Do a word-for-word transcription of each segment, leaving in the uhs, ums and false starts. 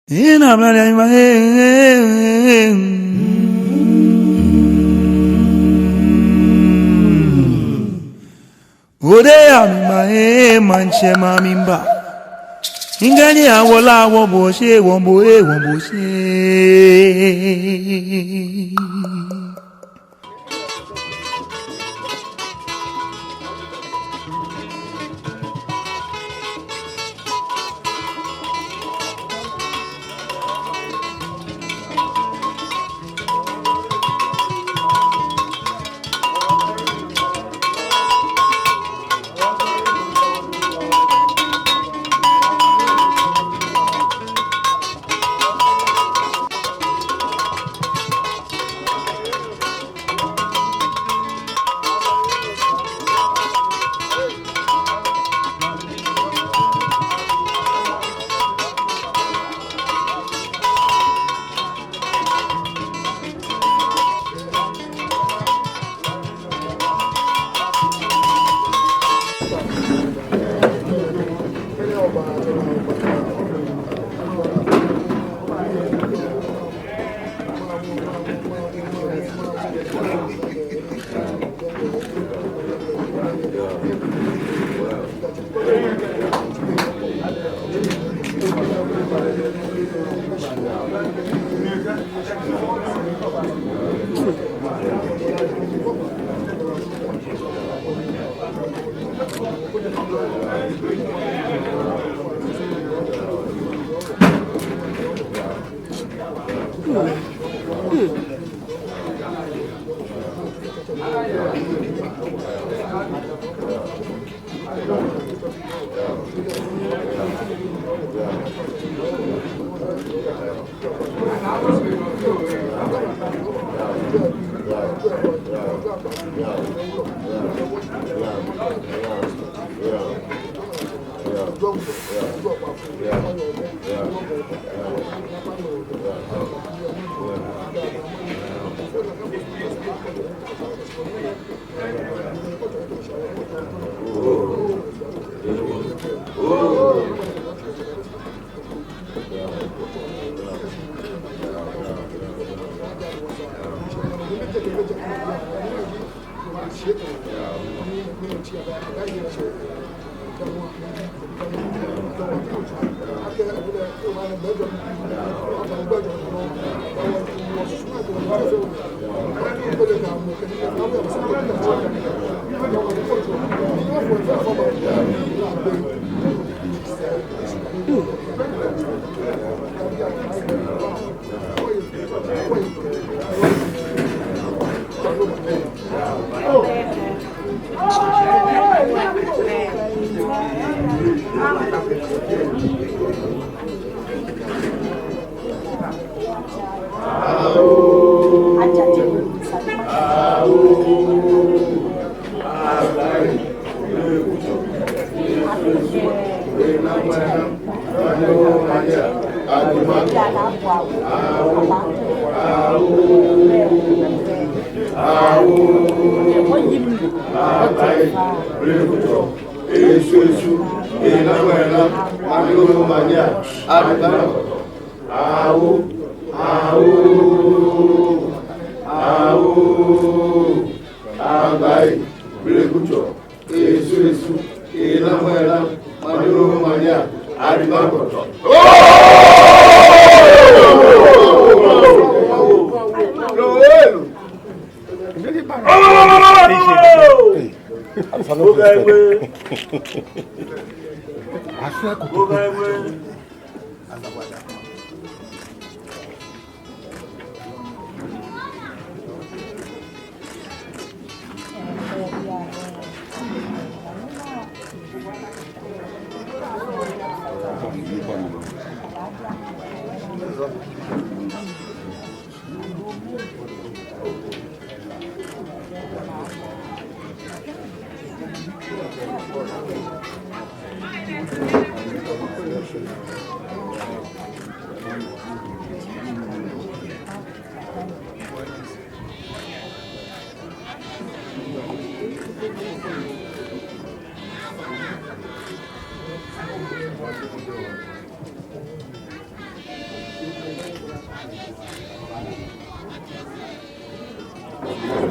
Ina mla ya ima, eh, eh, eh, eh. Ode ya mi ma, eh, maŋtsɛ ma mi mba. Ŋgani awola wo bo she, wo bo, eh, wo bo she. Awo, awo, awo, Agbai, Blekutsɔ, Esu, Esu, Ela, Ela, Manyoro, Manya, Ariba, Kɔtɔ.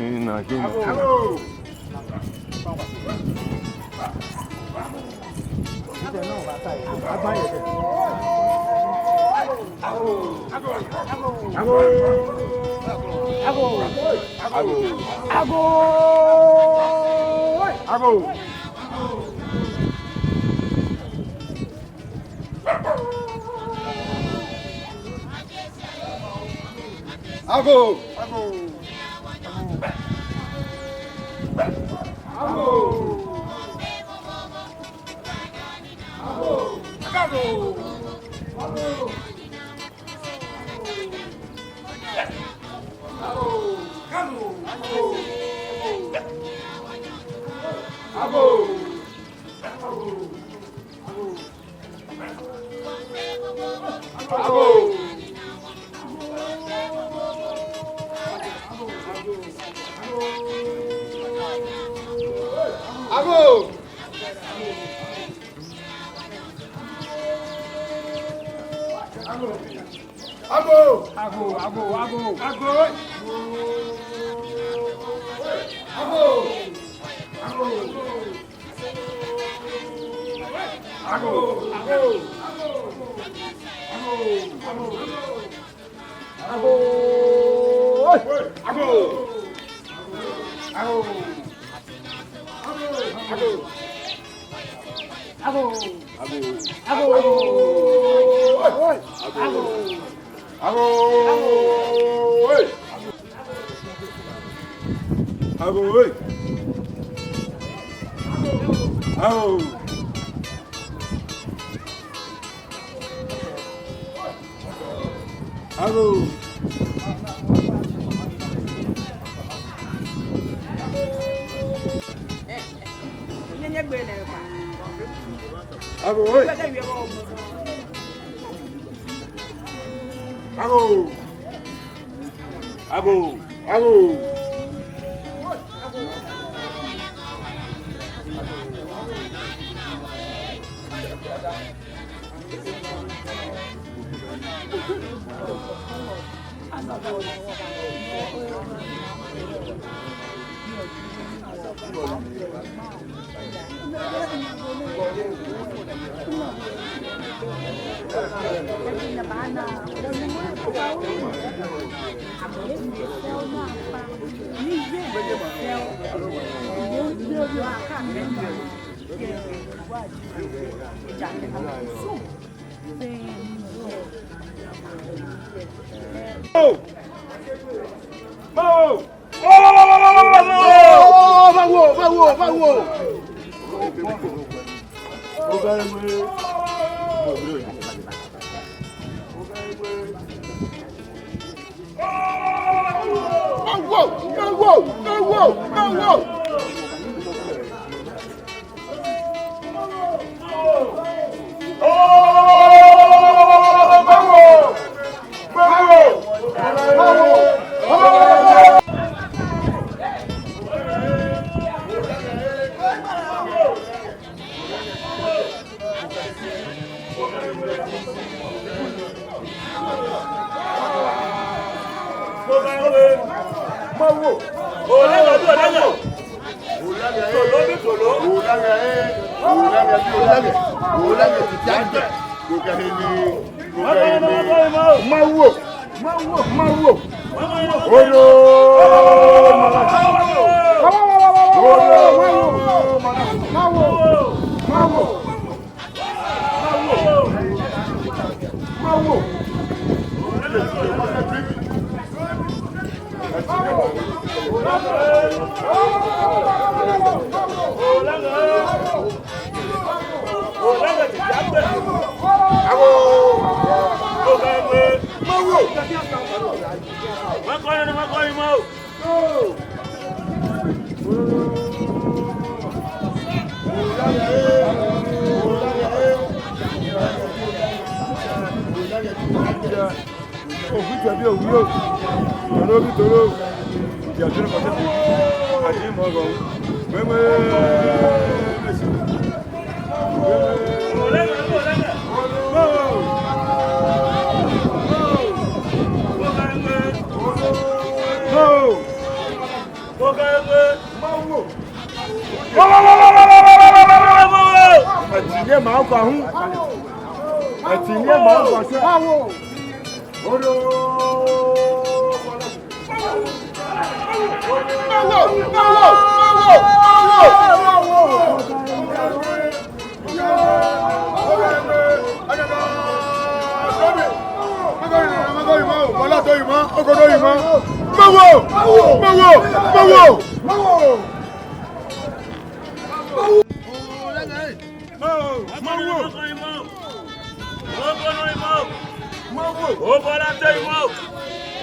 Ina juma. Ago. Ago. Ago. Ago. Ago. Ago. Ago. Ago, ago, ago. Ago. Ago. Ago. Ago. Ago. Ago. Ago. Ago. Ago. Ago. Ago. Ago. Ago. Ago. Ago. Ago. Ago. Ago, oi. Ago. Ago. Ago. Mawo! Mawo! Mawo! Oyo! Oyo! Mawo! Mawo! Mawo! Okwaahu. Eti ni ema okwaahu. Odo. Mawo! Mawo! Mawo! Mawo! Mawo!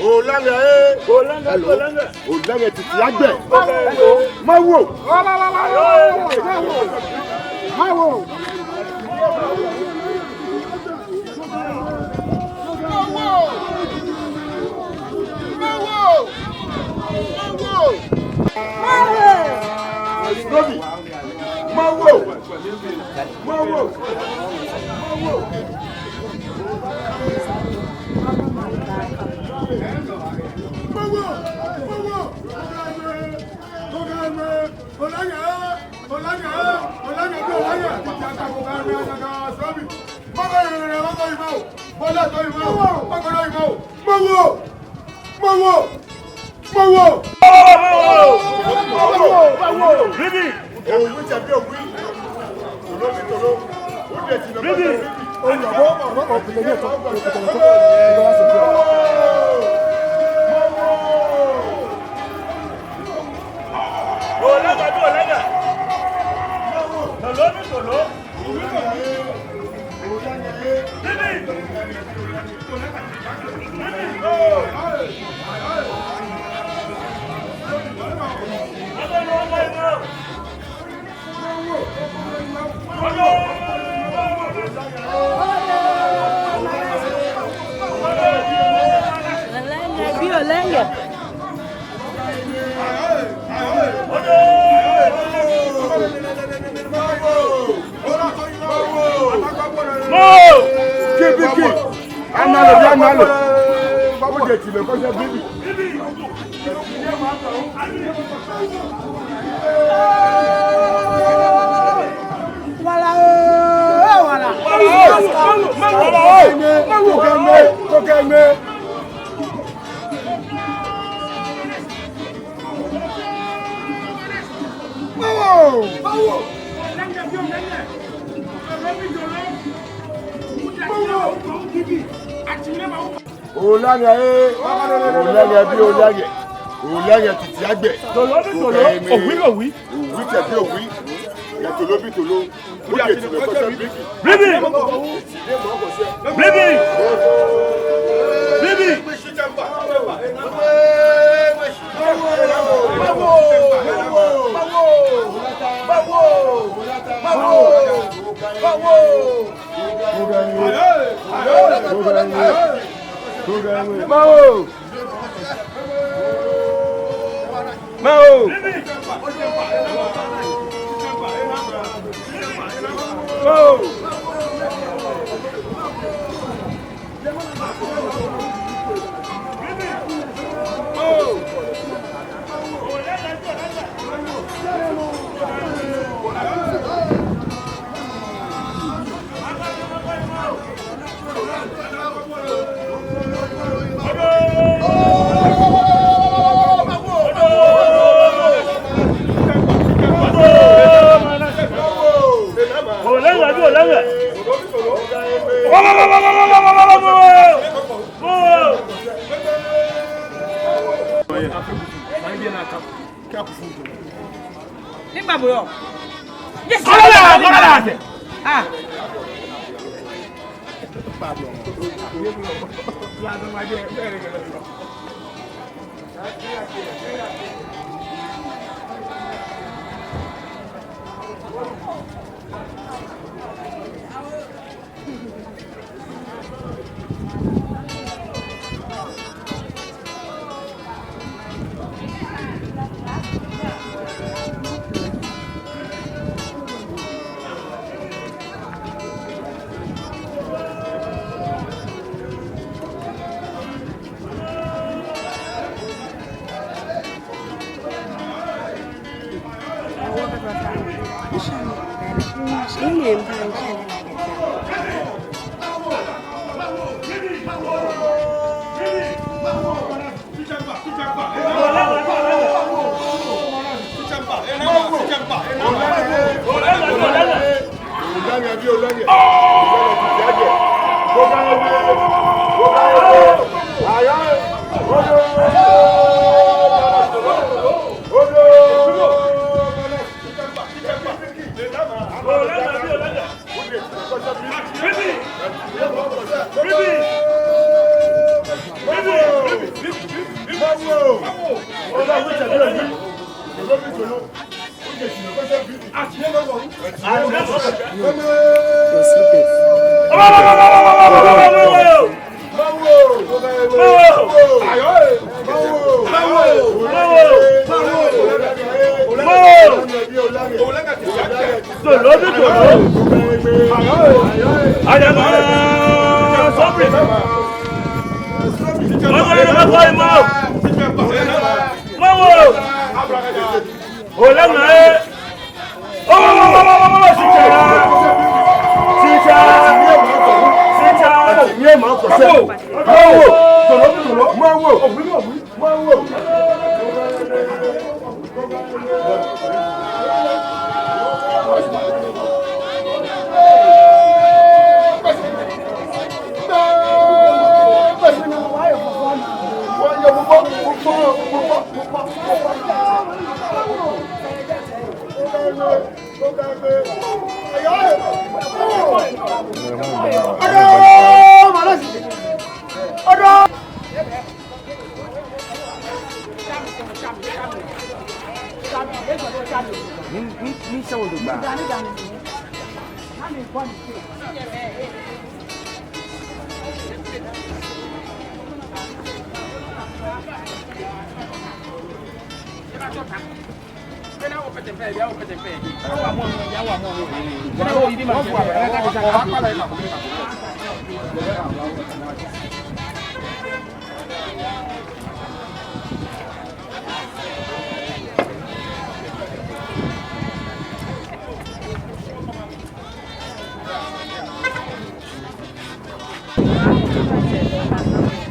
Olaŋɛ ee! Olaŋɛ, olaŋɛ. Olaŋɛ titi agbɛ. Mawo! Mawo! Mawo! Mawo! Mawo! Mawo! Mawo! Mawo! Mawo! Mawo! Mawo! Mawo! Mawo! Mawo! Mawo! Mawo! Mawo! Bibi! Owu tsɛ bi owu. Tolo bi tolo. Bibi! Olaŋɛ bi olaŋɛ. Tolo bi tolo. Olaŋɛ bi olaŋɛ. Mawo! Kibiki! Analo, bi analo. Oje ti lɛ kɔsɛ bibi. Wala oo, wala. Wala oo, wala oo. Kokɛmɛ, kokɛmɛ. Olaŋɛ ee, olaŋɛ bi olaŋɛ, olaŋɛ titi agbɛ. Tolo bi tolo, owu bi owu. Owu tsɛ bi owu, ya tolo bi tolo. Bibi! Bibi! Bibi! Mawo! Mawo! Mawo! Nigba bo yɔɔ. Yes. Kɔlɔlɔ, kɔlɔlɔ ase. Ah.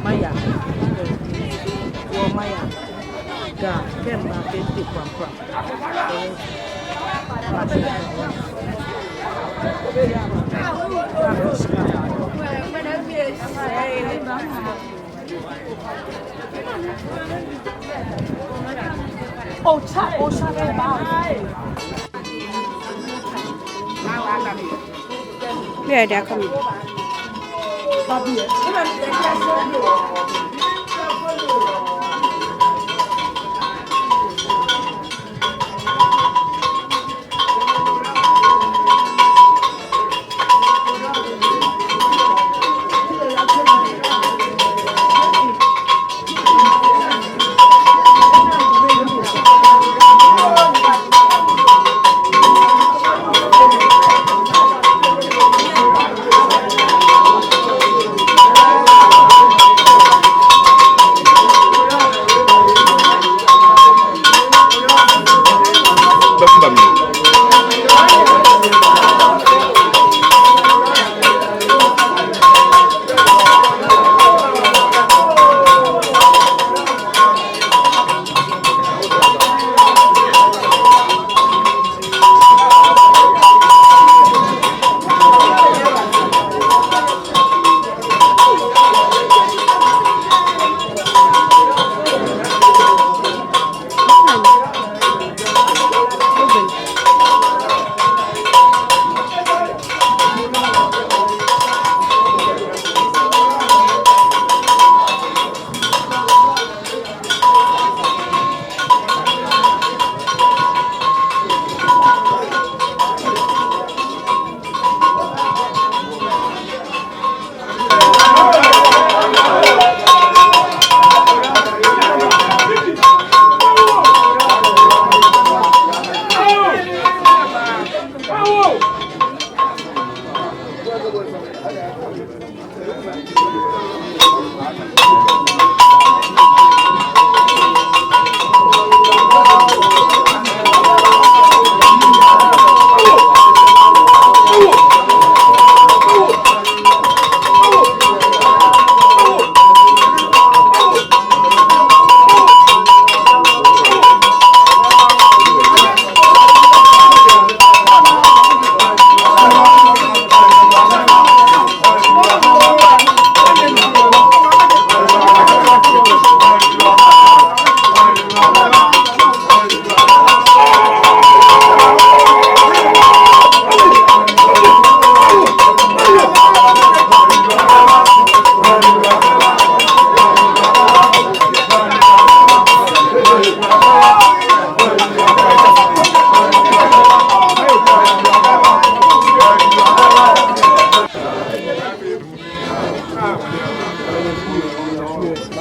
Maya. Wɔ Maya. Ga, kɛ mba kɛ te kpakpa. Ocha, ocha, bye. Where are they coming?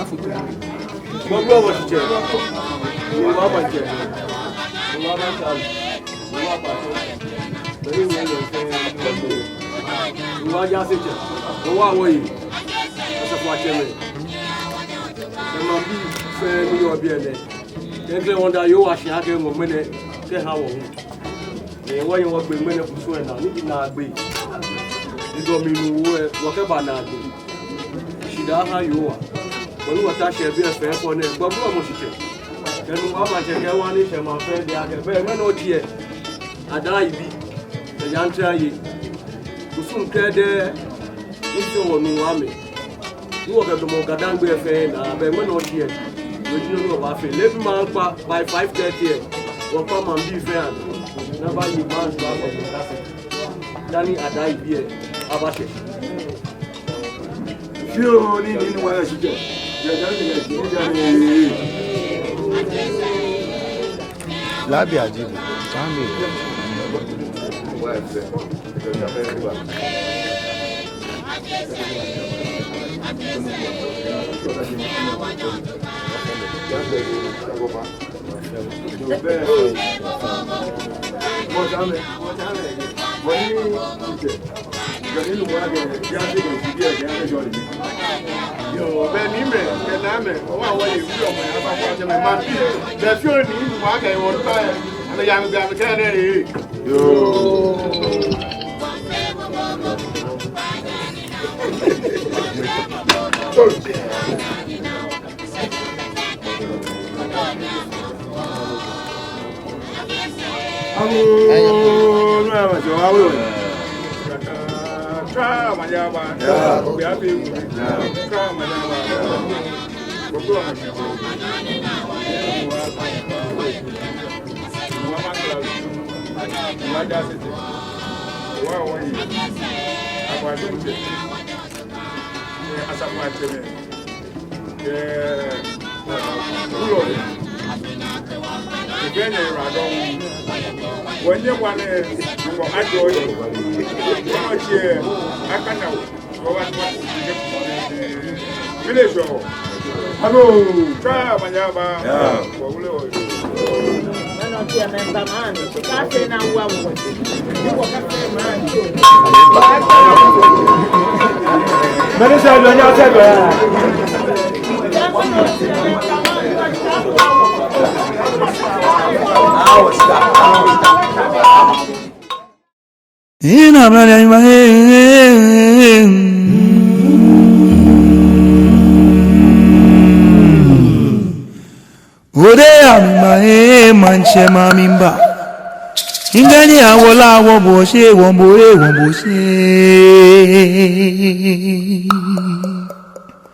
Gbɔbu Wɔshitsɛ, Wɔmaŋtsɛ, Wɔmaŋtsɛ, Wɔmaŋtsɛ, Wɔjaasetsɛ, Wɔwɔyi, asafoiatsɛmɛi, maŋbii fɛɛ ni yɔɔ biɛ nɛɛ. Klɛŋklɛŋ wɔda Yehowa shi akɛ eŋɔ ŋmɛnɛ kɛha wɔ hu. Ni wɔnyɛ wɔgbe ŋmɛnɛ kusum lɛ naa, ni ji naagbee. Ni dɔmi nu wɔ, wɔkɛba naagbee. Shidaa aha Yehowa. Bɔ ni wɔta shi yɛ biɛ fɛɛ fɔ nɛɛ, Gbɔbu Wɔshitsɛ, kɛ Nuŋtsɔ Maŋtsɛ kɛ wɔnitsɛmɛi fɛɛ ji akɛ, bɛ ŋmɛnɛ oti lɛ, Adaa Ibi, kɛ Yantra ye. Kusum krɛdɛɛ ni fee wɔ Nuŋtsɔ amɛ. Ni wɔkɛ damɔ Ga-Dangme fɛɛ naa, bɛ ŋmɛnɛ oti lɛ, no ji nɔ ni wɔbaafee. Leebi maŋkpa by five thirty lɛ, wɔkpa maŋbii fɛɛ anɔ. Ni abaye maŋ ni baakɔ nɔ kase dani Adaa Ibi lɛ abashɛ. Fioo ni ni ni waya shikɛ. Labi ajibu. Kami. Yoo, bɛ ni mɛi, kɛ namɛi, owa wɔ ye, wulɔmɛi, abaafo atsɛmɛi, maŋbii, bɛ fioo ni ni wɔ kɛ wɔ ba, amɛya amɛgbɛ amɛkɛ nɛɛ. Yoo. Asafoiatsɛmɛi, ɛɛ, wulɔmɛi, kɛ nyɛ ra dɔŋŋ, wɔnyɛ wɔnɛ, ni wɔ ajɔ yi, wɔnɔ tsɛ, akana wɔ, wɔ wa, wɔ wa, village wɔ. Hello. Tswa manyaba. Yeah. Wɔ wule wɔ. Ina mranya ima, eh, eh, eh. Ode amima, eh, maŋtsɛ mamimba. Ingani awola, wɔbɔ shi, wɔbɔ, eh, wɔbɔ shi.